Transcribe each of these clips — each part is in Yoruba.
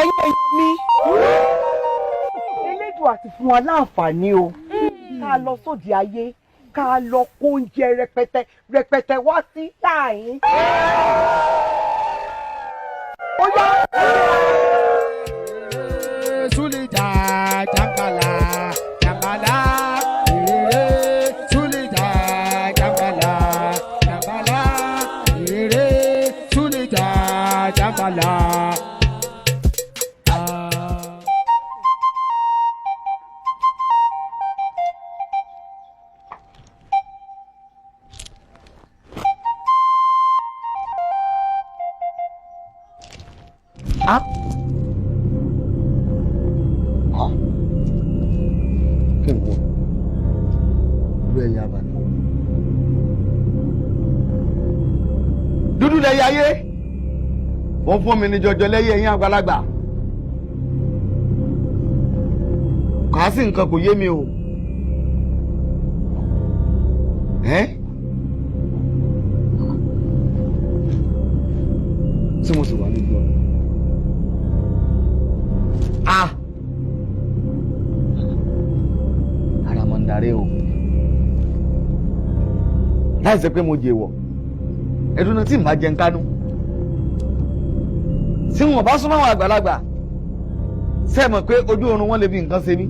Ẹ̀yin èèyàn mi, Elédùà ti fún wa láǹfààní o, ká lọ sóde ayé, ká lọ kó oúnjẹ rẹpẹtẹ rẹpẹtẹ wá sí láàyín. Ó yá. Sulija jambala jambala erere, sulija jambala jambala erere, sulija jambala. Ah. Ah. Kí n wọ irú ẹ̀yà àbàmì. Dúdú lẹ́yẹ ayé, wọ́n fún mi ní jọjọ lẹ́yẹ ẹ̀yìn àgbàlagbà. Kàá sí nǹkan kò yé mi o. Ẹ́ tí mo sì wà lójú ọ̀nà. Ah! Ara mọ̀ ń darí o. Láì ṣe pé mo jèwọ̀, ẹdun náà tí màá jẹun kánú. Tí wọn bá súnmọ́ àwọn àgbàlagbà, ṣé ẹ mọ̀ pé ojú oorun wọn lè fi nǹkan ṣe mí?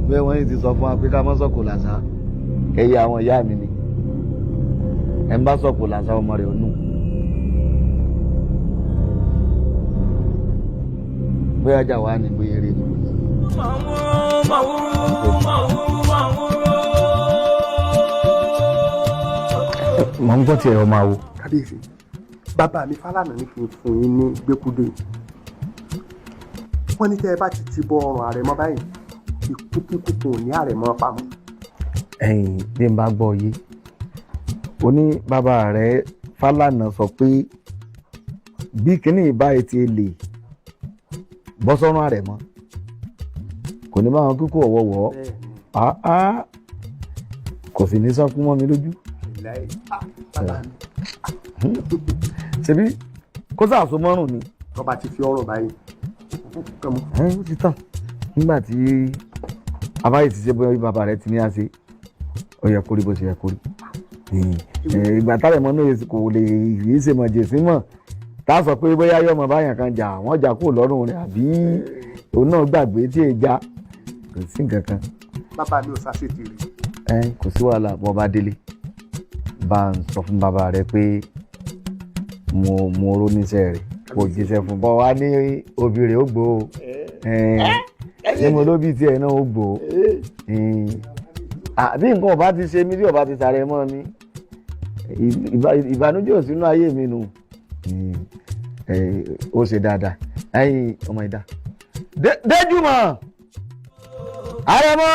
Bẹ́ẹ̀ wọ́n yìí ti sọ fún wa pé ká má sọ̀kò làṣà. Ẹ̀yà àwọn ìyá mi ni. Ẹ̀ ń bá sọ̀kò làṣà ọmọ rẹ̀ ò nù. Bóyá ajá wa ni bóyá eré ni. Mọ̀ ń gbọ́ tiẹ̀, ọmọ àwo. Kábíyèsí, bàbá mi Fálànà ní kí n fún yín ní gbẹ́kúdé. Wọ́n ní tẹ́ ẹ bá ti ti bọ ọrùn àrẹ̀mọ báyìí, ikúkíkú kò ní àrẹ̀mọ pamọ́. Ẹ̀yin bí n bá gbọ́ yé, o ní bàbá rẹ̀ Fálànà sọ pé bí kínní ìbáyìí ti lè bọ́ sọ́run àrẹ̀mọ, kò ní bá wọn kíkú ọ̀wọ́wọ́, kò sì ní sọ́kún mọ́ mi lójú. Ṣebí kó sàṣọ mọ́rùn ni. Tọ́ba ti fi ọrùn báyìí. Ó ti tàn nígbà tí abáyé ti ṣe bóyá bàbá rẹ ti ní àṣe, ó yẹ kó rí bó ṣe yẹ kó rí. Ìgbà tálẹ̀ mọ́ náà kò lè yìí ṣe mọ̀ jèsí mọ̀ tá a sọ pé bóyá yọmọ báyàn kan jà wọ́n jà kúrò lọ́rùn rẹ̀, àbí òun náà gbàgbé tí èè já, kò sí nǹkan kan. Bàbá mi ò ṣàṣetì rí. Ẹ kò sí wàhálà, bọ́ bá délé, bá ń sọ fún bàbá rẹ pé mo róníṣẹ́ rẹ̀, kò jíṣẹ́ fún bọ́ wá ní òbí rẹ̀ ó gbó o, ṣé mo lóbi tiẹ̀ náà ó gbó o? Àbí nǹkan ọba ti ṣe mí bí ọba ti sàrẹ̀ mọ́ mi, ìbànújẹ́ ò sínú ayé mi nù. Ó ṣe dáadáa. Ẹ̀yin ọmọ ìdá Déjúmọ̀, Àrẹ̀mọ.